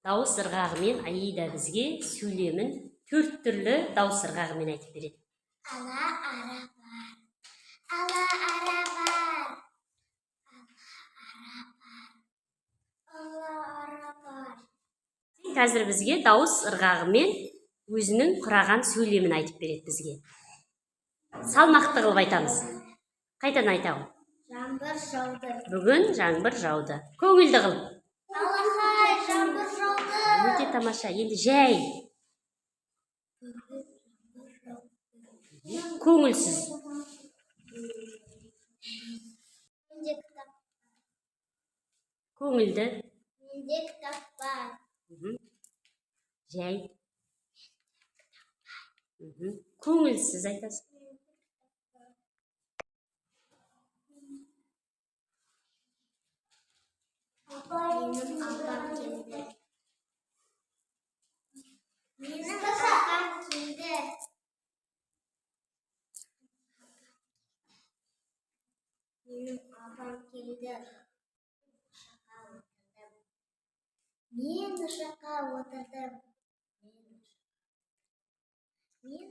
Дауыс ырғағымен Аида бізге сөйлемін төрт түрлі дауыс ырғағымен айтып береді. Ала ара бар. Ала ара бар. Ала ара бар. Сен қазір бізге дауыс ырғағымен өзінің құраған сөйлемін айтып береді бізге. Салмақты қылып айтамыз. Қайтадан айта ғой. Жаңбыр жауды. Бүгін жаңбыр жауды. Көңілді қылып. Алақай, жаңбыр жауды. Өте тамаша. Енді жай. Бүгін жаңбыр жауды. Көңілсіз. Менде кітап. Көңілді. Менде кітап бар. Жай. Көңілсіз айтасың. Менің апам келді. Менің апам келді. Менің апам келді. Ұшаққа отырдым. Мен ұшаққа отырдым. Мен